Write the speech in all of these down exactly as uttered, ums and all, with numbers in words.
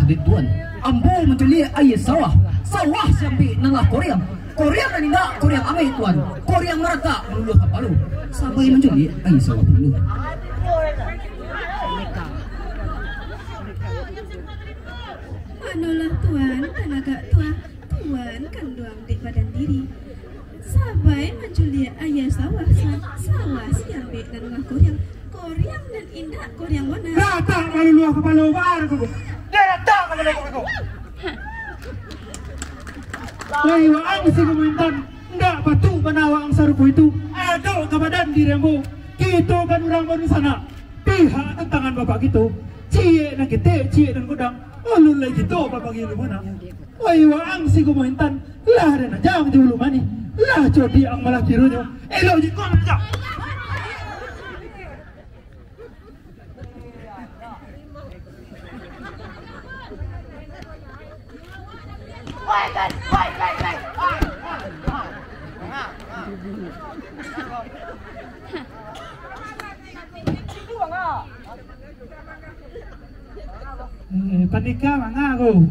Dek tuan, ambo manculiak aia sawah, sawah siambek nan lah koriang, koriang nan indak koriang ameh tuan, koriang maratak maluluah kapalo, sabai manculiak aia sawah pulo. Manolah tuan, tanagak tuah, tuan kanduang dek badan diri. Sabai manculiak aia sawah, sa-, sawah siambek nan lah koriang, koriang nan indak koriang bana. Ratak maluluah kapalo, baa ko. Dia ratak kapalo ko. Wai waang si Kumaintan, indak patuik bana waang sarupo itu. Adok ka badan diri ambo. Kito kan urang badunsanak. Pihak tantangan bapak kito, ciek nan ketek, ciek nan godang, alun lai kito babagi ilmu nak. Wai waang si Kumaintan, lah den aja jo ulu manih, lah codiak ang malah kironyo, elok jikok aja. Eh, pandeka manga ko.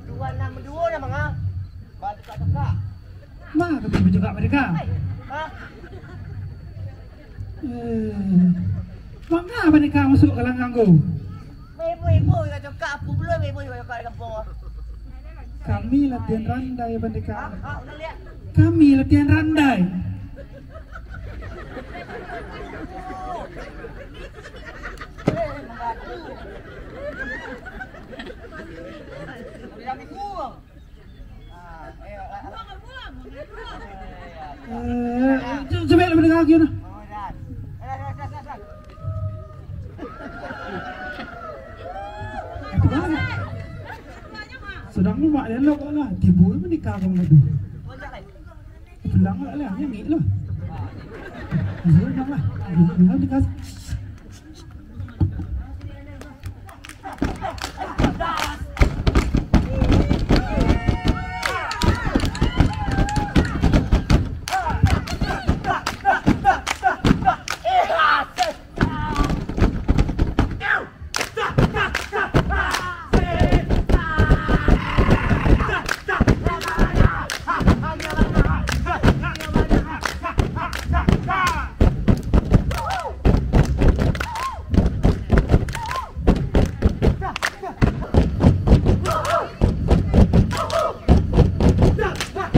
Dua enam dua dah manga. Batukak-tukak. Ma, tapi batukak pandeka. Hah? Eh, manga pandeka masuk ka langgang ko. Ibu-ibu ka cokak, apo pulo ibu-ibu ka cokak di kampung? Kami latihan randai, pandeka. Hah? Hah? Udah lihat? Kami latihan randai. Eh, cu-, cubo lah mandanga lagi nah. Sadang tu mak elok lah, tibo mandeka ka mangadu. Pulang lah, lah, nyangik lah. Pulang lah. Pulang dikasih.